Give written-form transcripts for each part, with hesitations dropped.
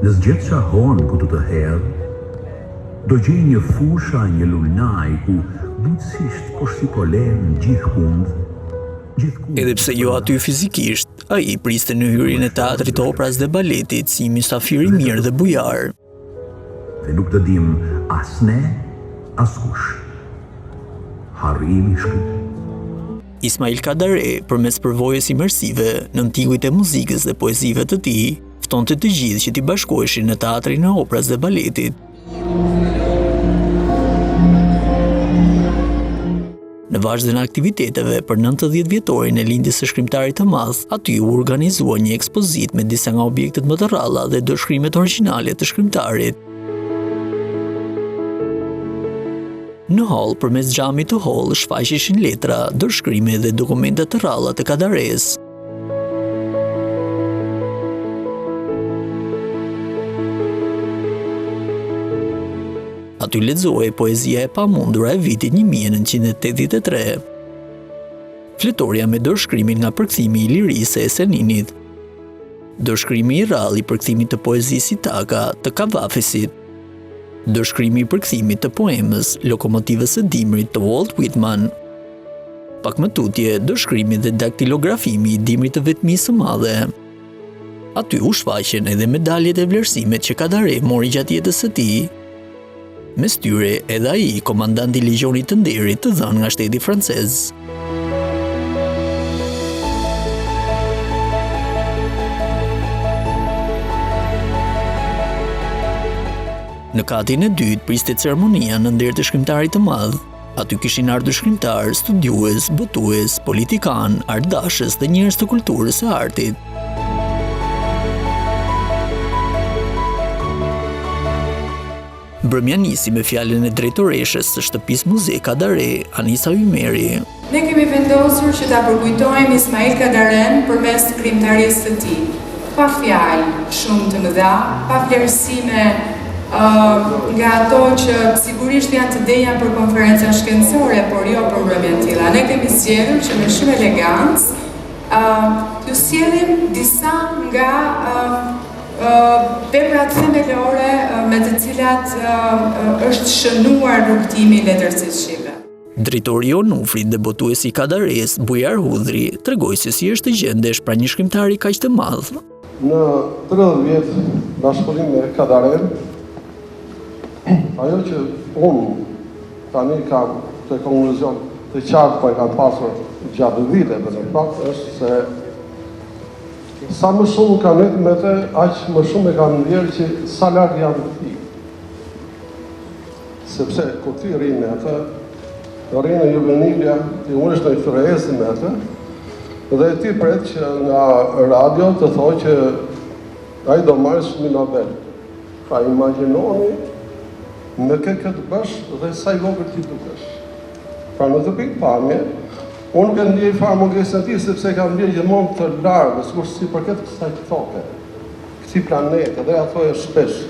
Në s'gjetësha hon ku të të hedh, do gjej një fushë a një lulnajë ku butësisht po shtyp gjithkund, gjithkund. Edhe pse jo aty fizikisht, ai priste në hyrjen e Teatrit të Operas dhe Baletit si një mysafir i mirë dhe bujar. Dhe nuk do dimë as ne, askush. Harrimi shkryp. Ismail Kadare, përmes përvojës imersive, nën tingujt e muzikës dhe poezive të tij, ftonte të gjithë që t'i bashkoheshin në Teatrin e Operas dhe Baletit. Në vazhdën e aktiviteteve për 90 vjetorin e lindjes së shkrimtarit të madh, aty u organizua një ekspozitë me disa nga objektet më të rralla dhe dorëshkrimet origjinale të shkrimtarit. Në holl, përmes xhamit të hollë, shfaqeshin letra, dorëshkrime dhe dokumenta të rralla të Kadaresë. Aty lexohej poezia e pamundura e vitit 1983. Fletorja me dorëshkrimin nga përkthimi i Lirisë së Eseninit. Dorëshkrimi i rrallë i përkthimit të poezisë Itaka të Kavafisit. Dorëshkrimi i përkthimit të poemës Lokomotivës së dimrit të Walt Whitman. Pak më tutje, dorëshkrimi dhe daktilografimi i dimrit të vetmisë së madhe. Aty u shfaqen edhe medaljet e vlerësimet që Kadare mori gjatë jetës së tij. Mes tyre edhe ai komandant i Legjionit të Nderit të dhënë nga shteti francez. Në katin e dytë priste ceremonia në nder të shkrimtarit të madh. Aty kishin ardhur shkrimtarë, studiues, botues, politikanë, artdashës dhe njerëz të kulturës e artit. Mbrëmja nisi me fjalën e drejtoreshës së shtëpisë muze Kadare, Anisa Ymeri. Ne kemi vendosur që ta përkujtojmë Ismail Kadaren përmes krijimtarisë së tij. Pa fjalë shumë të mëdha, pa vlerësime nga ato që sigurisht janë të denja për konferenca shkencore, por jo për mbrëmje të tilla. Ne kemi zgjedhur që me shumë elegancë t'ju sjellim disa nga Veprat themelore me të cilat është shënuar rrugëtimi i letërsisë shqipe. Drejtori i Onufrit dhe botuesi i Kadaresë, Bujar Hudhri, tregoi se si është të gjendesh pranë një shkrimtari kaq të madh. Në 30 vjet bashkëpunim me Kadaren, ajo që unë tani kam këtë konkluzion të qartë, po e kam pasur gjatë viteve në fakt, është se Sa më shumë kam nejt me të, aq më shumë e kam ndjerë që sa larg jam tij. Sepse kur ti rri me atë, rri në Juvenilia, ti ulesh në tryezë me atë, dhe ti pret që nga radio të thotë që ai do marrë çmimin Nobel. Pra imagjinoni me kë ke të bësh dhe sa i vogël ti dukesh. Pra në këtë pikëpamje, unë nuk e ndjej fare mungesën e tij, sepse e kam ndjerë gjithmonë të largët, sikur s'i përket kësaj toke, këtij planeti, dhe ia thoja shpesh.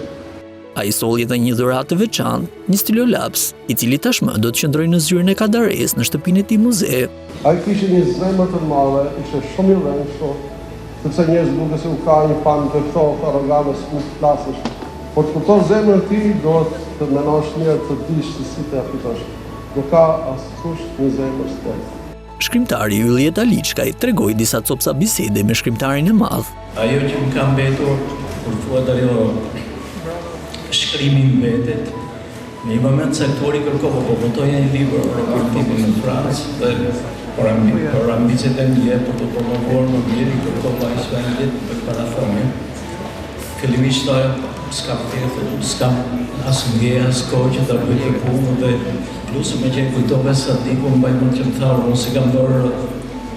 Ai solli edhe një dhuratë të veçantë, një stilolaps, i cili tashmë do të qëndrojë në zyrën e Kadaresë në shtëpinë e tij muze. Ai kishte një zemër të madhe, ishte shumë i dhembshur, sepse njerëzit duket se ka një pamje të ftohtë, arrogante, s'mund të flasësh. Por të kuptosh zemrën e tij, duhet të mendosh mirë, të dish se si ta fitosh. Nuk ka askush një zemër si ai. Shkrimtari Ylljet Aliçkaj tregoi disa copëza bisede me shkrimtarin e madh. Ajo që më ka mbetur, kur thuhet ajo shkrimi mbetet, në një moment të caktuar i kërkova, po botoja një libër roman timin në Francë dhe për, ambi, për ambiciet e mia për të promovuar më mirë i kërkova Ismailit të bëjë parathënie. Fillimisht tha, s'kam tjetër, s'kam as nge, as kohë që ta bëj këtë punë dhe plus meqë e kujtove Sadikun, mbaj mend që më tha, unë s'i kam bërë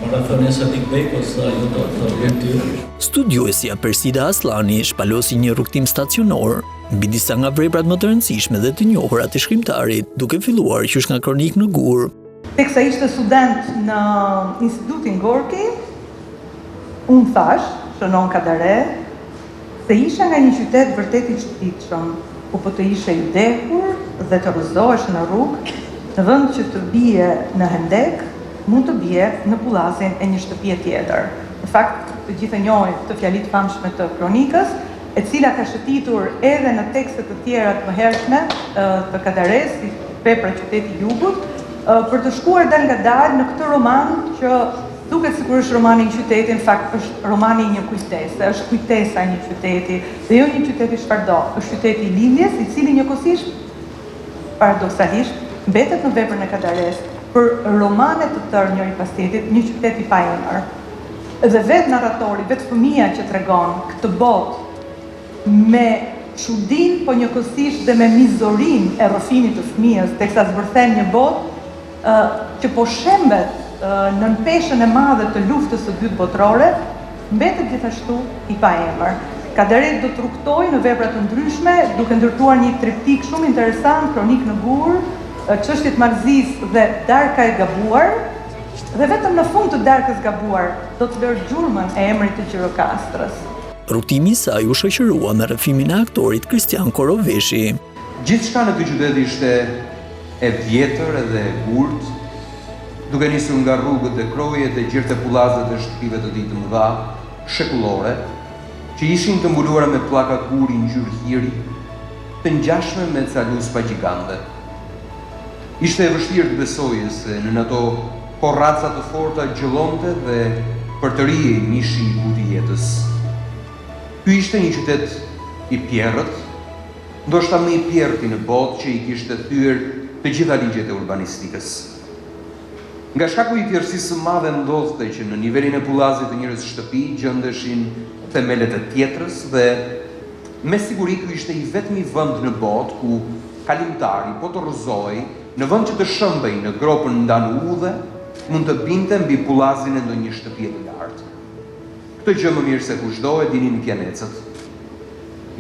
parathënie Sadik Bejkos, tha, jo do të bëj ty. Studiuesja Persida Asllani shpalosi një rrugëtim stacionor mbi disa nga veprat më të rëndësishme dhe të njohura të shkrimtarit, duke filluar qysh nga Kronikë në gur. Teksa ishte student në Institutin Gorki, Unë thashë, shënon Kadare, se isha nga një qytet vërtet i çuditshëm, ku po të ishe i dehur dhe të rrëzohesh në rrugë, në vend që të bie në hendek, mund të bie në pullazin e një shtëpie tjetër. Në fakt, të gjithë e njohin këtë fjali të famshme të kronikës. e cila ka shëtitur edhe në tekste të tjera të mëhershme të Kadaresë, si vepra Qyteti i Jugut, për të shkuar dalëngadalë në këtë roman që duket sikur është romani i një qyteti, në fakt është romani i një kujtese, është kujtesa e një qyteti, dhe jo një qyteti çfarëdo, është qyteti i lindjes, i cili njëkohësisht paradoksalisht mbetet në veprën e Kadaresë për romane të tërë njëri pas tjetrit, një qytet i paemër. Dhe vetë narratori, vetë fëmija që tregon këtë botë me çudinë, po njëkohësisht dhe me mizorinë e rrëfimit të fëmijës, teksa zbërthen një botë që po shembet nën peshën e madhe të Luftës së Dytë Botërore, mbetet gjithashtu i paemër. Kadare do të rrugëtojë në vepra të ndryshme, duke ndërtuar një triptik shumë interesant, Kronikë në gur, Çështje të marrëzisë dhe Darka e gabuar, dhe vetëm në fund të Darkës gabuar do të lërë gjurmën e emrit të Gjirokastrës. Rrugëtimi i saj u shoqërua me rrëfimin e aktorit Kristian Koroveshi. Gjithçka në këtë qytet ishte e vjetër edhe e gurtë, duke nisur nga rrugët dhe krojet e gjer te pullazet e shtëpive të tij të mëdha, shekullore, që ishin të mbuluara me pllaka guri ngjyrë hiri, të ngjashme me ca luspa gjigande. Ishte e vështirë të besoje se nën ato korraca të forta gjëllonte dhe përtërihej mishi i butë i jetës. Ky ishte një qytet i pjerrët, ndoshta më i pjerrëti në botë që i kishte thyer të gjitha ligjet e urbanistikës. Nga shkaku i pjerrësisë së madhe ndodhte që në nivelin e pullazit të njërës shtëpi gjendeshin themelet e tjetrës dhe me siguri ky ishte i vetmi vend në botë ku kalimtari po të rrëzohej në vend që të shëmbej në gropën ndanë udhe mund të binte mbi pullazin e ndonjë shtëpie të lartë. Këtë gjë më mirë se kushdo e dinin pijanecët.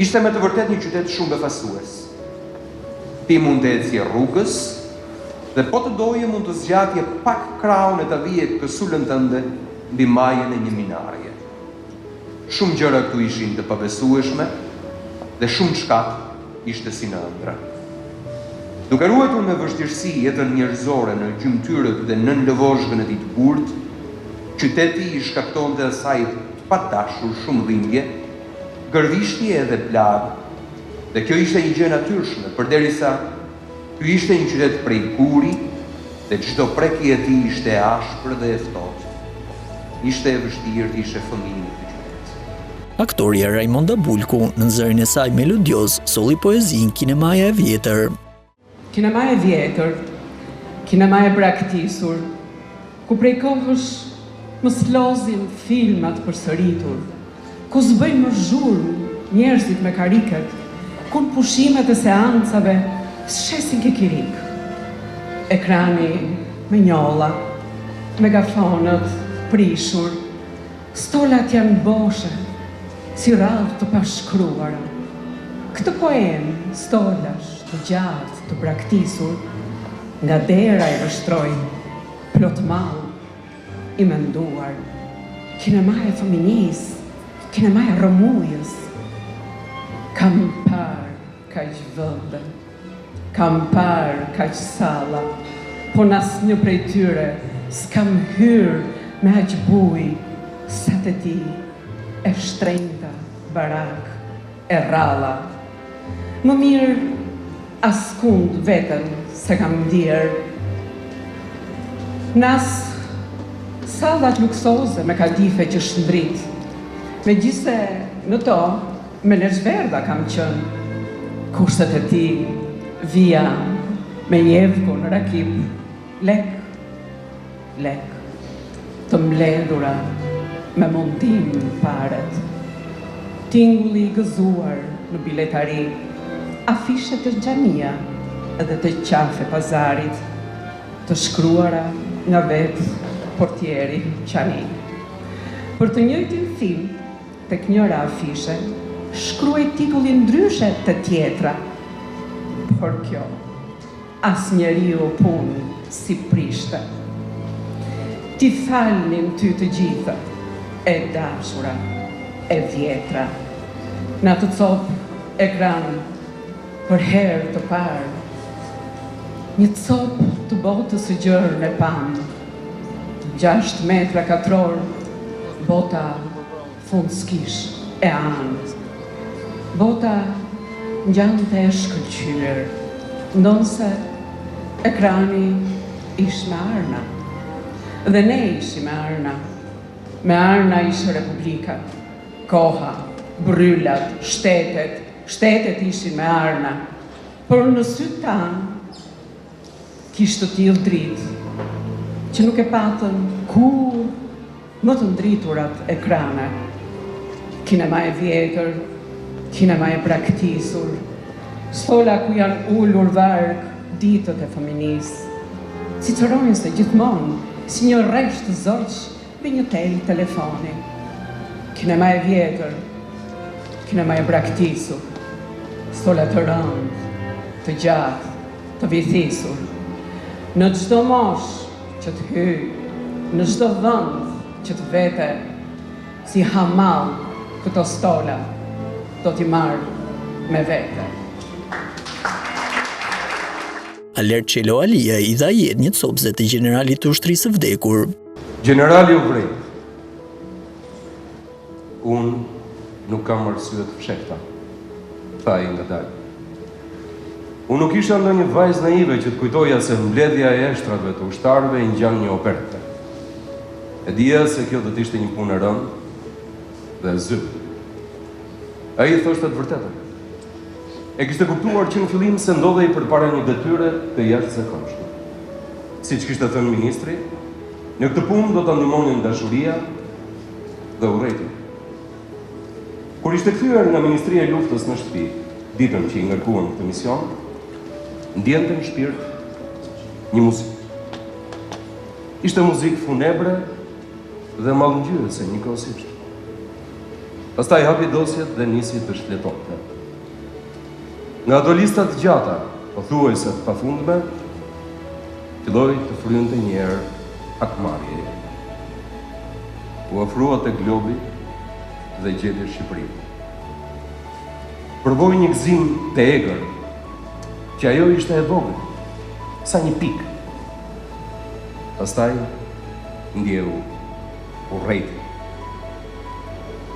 Ishte me të vërtetë një qytet shumë befasues. Ti mund të ecje rrugës dhe po të doje mund të zgjatje pak krahun e ta vije kësulën tënde mbi majën e një minareje. Shumë gjëra këtu ishin të pabesueshme dhe shumëçka ishte si në ëndrra. Duke ruajtur me vështirësi jetën njerëzore në gjymtyrët dhe nën lëvozhgën e tij të gurtë, qyteti i shkaktonte asaj padashur shumë dhimbje, gërvishtje edhe plagë, dhe kjo ishte një gjë e natyrshme, përderisa ky ishte një qytet prej guri dhe çdo prekje e tij ishte e ashpër dhe e ftohtë. Ishte e vështirë të ishe fëmijë në këtë qytet. Aktorja Rajmonda Bulku, nën zërin e saj melodioz, solli poezinë Kinemaja e vjetër. Kinema e vjetër, kinema e braktisur, ku prej kohësh më s'lozin filma të përsëritur, ku s'bëjnë më zhurmë njerëzit me kariket, ku në pushimet e seancave s'shesin kikirik. Ekrani me njolla, megafonët prishur, Stolat janë boshe, si radhë të pashkruara. Këtë poemë stolash të gjatë të braktisur, nga dera e vështroj, plot mall, i menduar. Kinema e fëminisë, kinema e rrëmujës. Kam parë kaq vende. Kam parë kaq salla, po n'asnjë prej tyre s'kam hyrë me aq bujë sa te ti, e shtrenjta, barakë e rralla. Më mirë askund veten s'e kam ndier. N'as sallat luksoze me kadife që shndrit, megjithëse në to Me lexhverda kam qenë, kurse te ti vija me një evkun rakip, lek, lek, të mbledhura me mundim paret, tingulli i gëzuar në biletari, afishe të xhamia dhe të qafe pazarit, të shkruara nga vetë portieri Qani. Për të njëjtin film, Tek njëra afishe shkruhej titulli ndryshe te tjetra, por kjo as njeriu punë s'i prishte. T'i falnin ty të gjitha, e dashura, e vjetra. Në atë copë ekran për herë të parë, një copë të botës së gjerë ne pamë. 6 metra katror, bota fund s'kish e anë. Bota ngjante e shkëlqyer, ndonëse ekrani ish me arna. Dhe ne ishim me arna. Me arna ish Republika, koha, brrylat, shtetet, shtetet ishin me arna. Por në sytë tanë kish të tillë dritë, që nuk e patën kurrë më të ndriturat ekrane. Kinema e vjetër, kinema e braktisur, stola ku janë ulur varg ditët e fëminisë, cicërojnë se gjithmonë si një rresht zogjsh mbi një tel telefoni. Kinema e vjetër, kinema e braktisur, stola të rëndë, të gjatë, të vithisur. Në çdo moshë që të hyj, në çdo vend që të vete, si hamall këto stola do t'i marr me vete. Alert Çelo Aliaj i dha jetë një copëze të gjeneralit të ushtrisë së vdekur. Gjenerali u vrenjt. Unë nuk kam arsye të fshehta, tha ai ngadalë. Unë nuk isha ndonjë vajzë naive që të kujtoja se mbledhja e eshtrave të ushtarëve i ngjan një operete. E dija se kjo do të ishte një punë e rëndë dhe e zymtë. Ai thoshte të vërtetën. E kishte kuptuar që në fillim se ndodhej përpara një detyre të jashtëzakonshme. Siç kishte thënë ministri, në këtë punë do ta ndihmonin dashuria dhe urrejtja. Kur ishte kthyer nga Ministria e Luftës në shtëpi, ditën që i ngarkuan këtë mision, ndjente në shpirt një muzikë. Ishte muzikë funebre dhe mallëngjyese njëkohësisht. Pastaj hapi dosjet dhe nisi të shfletonte. Nga ato lista të gjata, pothuajse të pafundme, filloi të frynte një erë hakmarrjeje. U afrua te globi dhe gjeti Shqipërinë. Provoi një gëzim të egër, që ajo ishte e vogël, sa një pikë. Pastaj ndjeu urrejtje.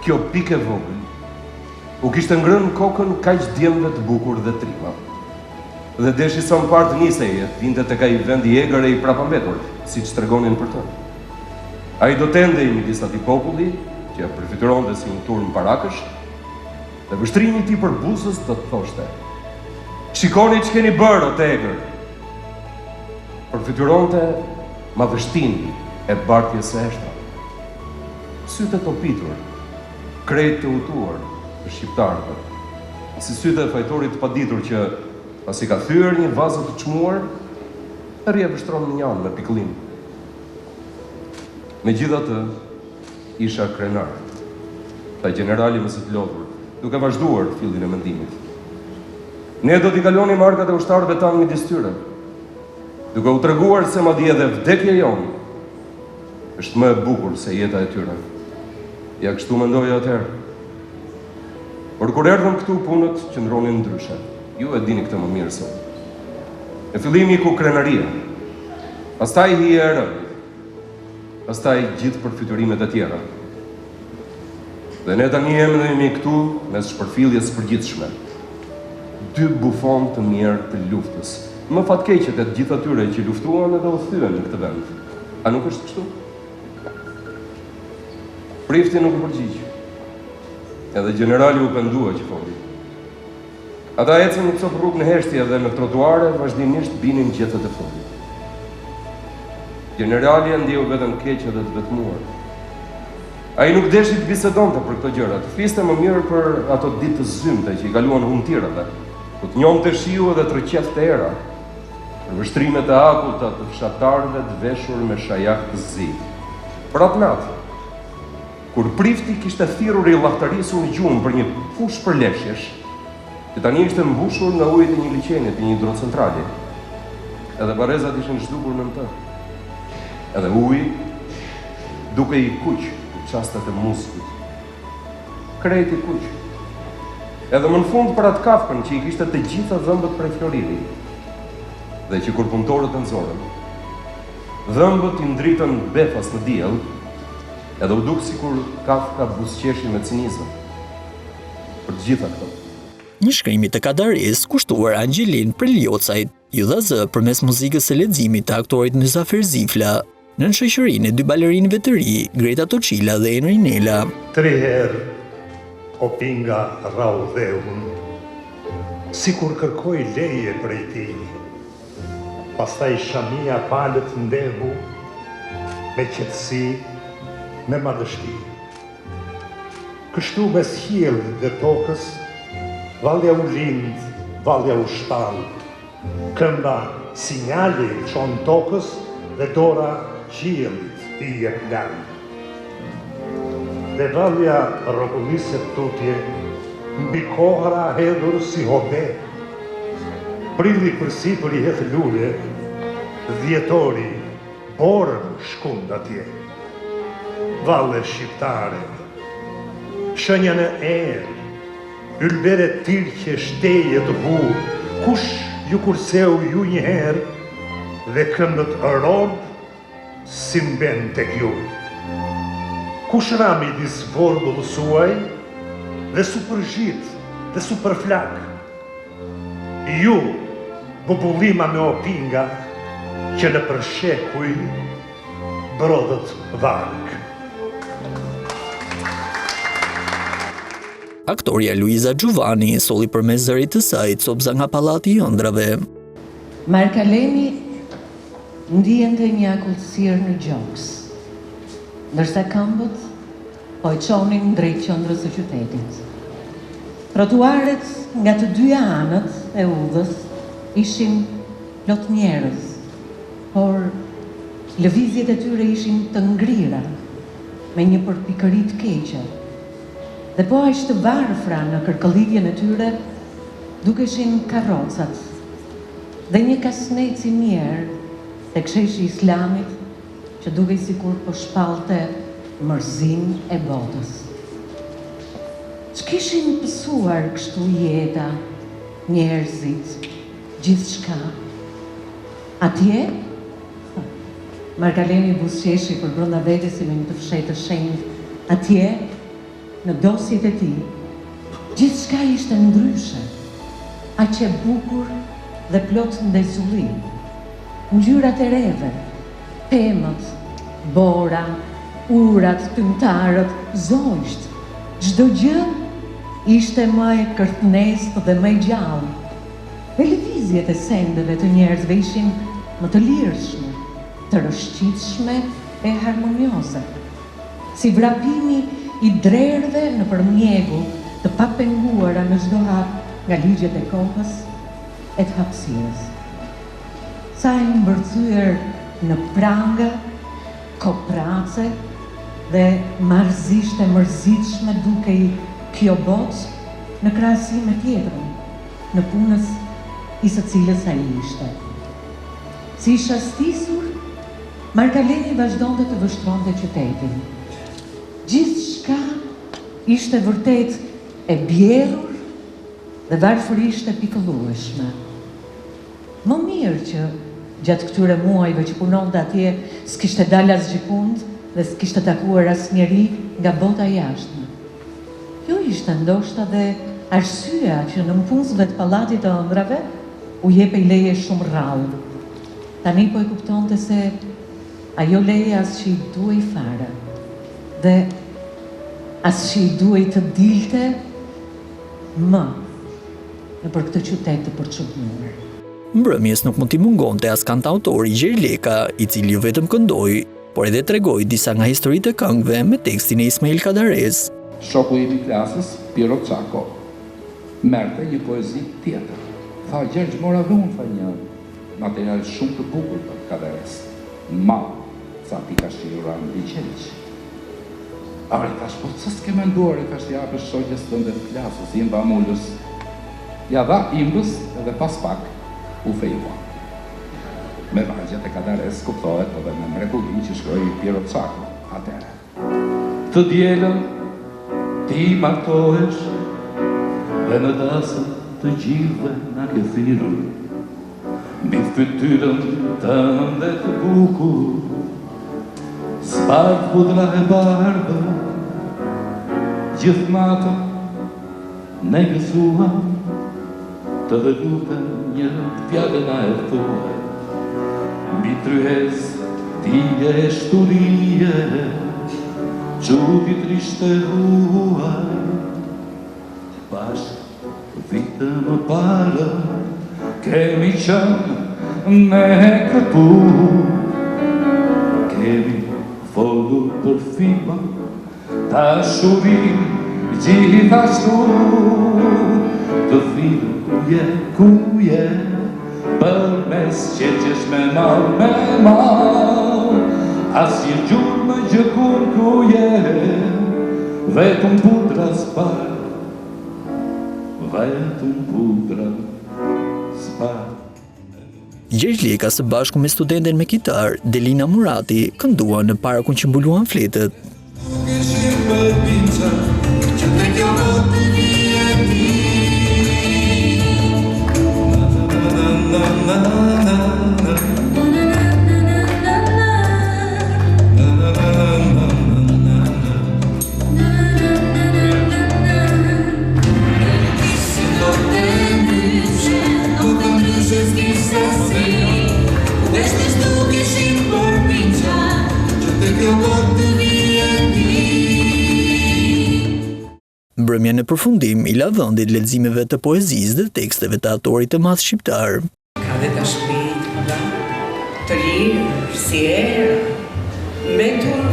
Kjo pikë e vogël u kishte ngrënë kokën kaq djemve të bukur dhe trima. Dhe deshi sa më parë të nisej e të vinte tek ai vend i egër e i prapambetur, siç tregonin për të. Ai do të endej midis atij populli, që e përfytyronte si një turmë parakësh, dhe vështrimi i tij përbuzës do të thoshte, Shikoni ç'keni bërë, o të egër! Përfytyronte madhështinë e bartjes së eshtrave. Sytë e topitur, krejt të hutuar të shqiptarëve, si sytë e fajtorit të paditur që, pasi ka thyer një vazo të çmuar, rri e vështron mënjanë me pikëllim. Megjithatë, isha krenar, tha gjenerali me zë të lodhur, duke vazhduar fillin e mendimit. Ne do t'i kalonim arkat e ushtarëve tanë midis tyre, duke u treguar se madje edhe vdekja jonë është më e bukur se jeta e tyre. Ja kështu mendoja atëherë. Por kur erdhëm këtu punët qëndronin ndryshe. Ju e dini këtë më mirë se unë. Në fillim iku krenaria. Pastaj hija e rëndë. Pastaj gjithë përfytyrimet e tjera. Dhe ne tani jemi këtu mes shpërfilljes së përgjithshme. Dy bufonë të mjerë të luftës, më fatkeqët e të gjithë atyre që luftuan edhe u thyen në këtë vend. A nuk është kështu? Prifti nuk u përgjigj. Edhe gjenerali u pendua që foli. Ata ecën një copë rrugë në heshtje dhe në trotuare vazhdimisht binin gjethet e fllorit. Gjenerali e ndjeu veten keq edhe të vetmuar. Ai nuk deshi të bisedonte për këto gjëra, të fliste më mirë për ato ditë të zymta që i kaluan humbëtirave, ku të njomte shiu edhe të rrëqethte era, për vështrimet e akullta të fshatarëve të veshur me shajak të zi. Për atë natë, Kur prifti kishte thirrur i llahtarisur në gjumë për një fushë përleshjesh, që tani ishte mbushur nga ujët e një liqeni të një hidrocentrali, edhe varrezat ishin zhdukur nën të. Edhe uji dukej i kuq në çastet e muzgut. Krejt i kuq. Edhe më në fund për atë kafkën që i kishte të gjitha dhëmbët prej floriri, dhe që kur punëtorët e nxorën, dhëmbët i ndritën befas në diell, Edhe u duk sikur kafka buzëqeshi me cinizëm. Për të gjitha këto. Një shkrimi të Kadaresë kushtuar Angjelin Preljocajt, iu dha zë përmes muzikës së leximit të aktorit Myzafer Zifla, nën shoqërinë e dy balerinëve të ri, Greta Toçila dhe Enri Nela. Tri herë opinga rrahu dheun, sikur kërkoi leje prej tij. Pastaj shamia palët ndehu me qetësi, me madhështi. Kështu mes qiellit dhe tokës, vallja u lind, vallja u shpall. Këmba sinjale i çon tokës dhe dora qiellit i jep lajm. Dhe vallja rrokulliset tutje, mbi kohëra hedhur si hobe. Prilli përsipër i hedh lule, dhjetori Borën shkund atje. Valle shqiptare, shenja në erë, ylbere tirqesh tejet hur, kush ju kurseu ju një herë dhe këmbët rob s'i mben tek ju? Kush ra midis vorbullës suaj dhe s'u përzhit dhe s'u përflak? Ju, bubullima me opinga që nëpër shekuj brodhët varg. Aktorja Luiza Xhuvani solli përmes zërit të saj copëza nga Pallati i Ëndrrave. Mark Alemi ndiente një akullsirë në gjoks, ndërsa këmbët po e çonin drejt qendrës së qytetit. Trotuaret nga të dyja anët e udhës ishin plot njerëz, por lëvizjet e tyre ishin të ngrira, me një përpikëri të keqe, dhe po aq të varfra në kërkëllitjen e tyre dukeshin karrocat dhe një kasnec i mjerë tek sheshi i Islamit që dukej sikur po shpallte mërzinë e botës. Ç'kishin pësuar kështu jeta, njerëzit, gjithçka? Atje? Mark Alemi buzëqeshi përbrenda vetes si me një të fshehtë të shenjtë, atje, Në dosjet e tij, gjithçka ishte ndryshe, aq e bukur dhe plot ndezulli. Ngjyrat e reve, pemët, bora, urat, tymtarët, zogjtë, çdo gjë ishte më e kërthneztë dhe më e gjallë. Dhe lëvizjet e sendeve të njerëzve ishin më të lirshme, të rrëshqitshme e harmonioze. Si vrapimi i drerëve nëpër mjegull të papenguara në çdo hap nga ligjet e kohës e të hapësirës. Sa e mbërthyer në pranga, koprace dhe marrëzisht e mërzitshme dukej kjo botë në krahasim me tjetrën, nëpunës i së cilës ai ishte. Si i shastisur, Mark Alemi vazhdonte të vështronte qytetin. Gjithçka ishte vërtet e bjerrur dhe varfërisht e pikëllueshme. Më mirë që gjatë këtyre muajve që punonte atje s'kishte dalë asgjëkund dhe s'kishte takuar asnjeri nga bota e jashtme. Kjo ishte ndoshta dhe arsyeja që nëpunësve të Pallatit të Ëndrrave u jepej leje shumë rrallë. Tani po e kuptonte se ajo leje as që i duhej fare dhe as që i duhej të dilte më nëpër këtë qytet të përçudnuar. Mbrëmjes nuk mund t'i mungonte as kantautori Gjergj Leka, i cili jo vetëm këndoi, por edhe tregoi disa nga historitë e këngëve me tekstin e Ismail Kadaresë. Shoku im i klasës, Piro Çako, merrte një poezi tjetër. Tha, Gjergj, mora dhe unë, tha një Material shumë të bukur të Kadaresë. Ma, ca pika shiu ranë mbi qelq. Ore, thashë, po pse s'ke menduar, i thashë, t'ia japësh shoqes tënde të klasës, Imba Mulës. Ia dha Imbës dhe pas pak u fejua. Me vargjet e Kadaresë, kuptohet, po dhe me mrekullinë që shkroi Piro Çako atëherë. Të dielën ti martohesh Dhe në dasëm të gjithëve na ke thirrur Mbi fytyrën tënde të bukur Zbardh pudra e bardhë Gjithë natën ne gëzuam. Të të lutem një fjalë na e thuaj Mbi tryezë dije e stuhie Çudi trishtë e huaj Bashkë vite më parë Kemi qënë ne këtu Kemi folur për filma Dashurinë gjithashtu Të thirr ku je, ku je Përmes qelqesh me mall, me mall Asnjë gjurmë gjëkund ku je Vetëm pudra zbardh Vetëm pudra zbardh Gjergj Leka së bashku me studenten me kitarë, Delina Murati, kënduan në parkun që mbuluan fletët. Mbrëmja në përfundim i la vendit leximeve të poezisë dhe teksteve të autorit të madh shqiptar. Ka dhe dashuri të mëdha, të lirë si era, mbetur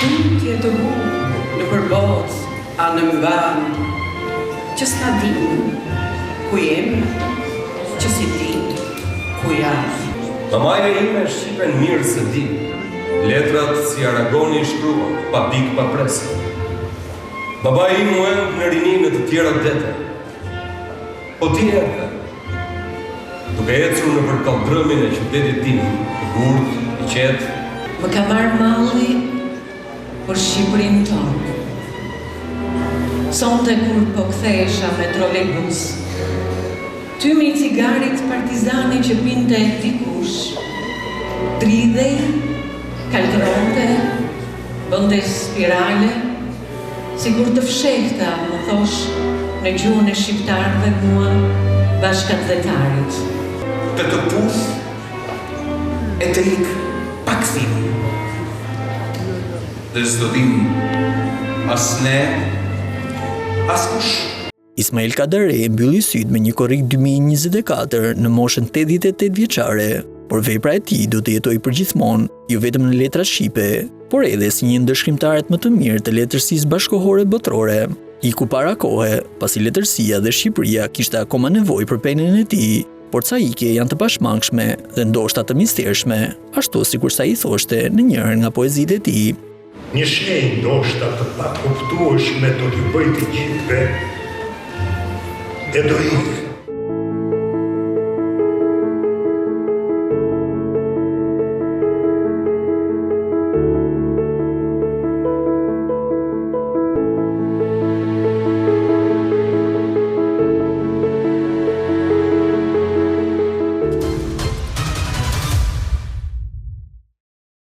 tutje të humbur nëpër botë anembanë, që s'na dinë ku jemi, që s'i dinë ku janë. Mamaja ime shqipen mirë s'e di, letrat si Aragoni i shkruan, pa pikë pa presje. Babai im u end në rini në të tjera dete. Po ti erdhe, duke ecur nëpër kalldrëmin e qytetit tim, i gurtë, i qetë. Më ka marrë malli për Shqipërinë tonë. Sonte kur po kthehesha me trolejbus, tymi i cigarit Partizani që pinte dikush, dridhej, kaltëronte, bënte spirale, Sikur të fshehta, më thosh në gjuhën e shqiptarëve mua bashkatdhetarit. Të të puth e të ik pa kthim. Dhe s'do dimë as ne, askush. Ismail Kadare mbylli sytë më 1 korrik 2024 në moshën 88 vjeçare, por vepra e tij do të jetojë përgjithmonë, jo vetëm në letrat shqipe, por edhe si një ndër shkrimtarët më të mirë të letërsisë bashkëkohore botërore. Iku para kohe, pasi letërsia dhe Shqipëria kishte akoma nevojë për penën e tij, por ca ikje janë të pashmangshme dhe ndoshta të mistershme, ashtu sikurse ai thoshte në njërën nga poezitë e tij. Një shenjë ndoshta të pakuptueshme do t'ju bëj të gjithëve e do ik.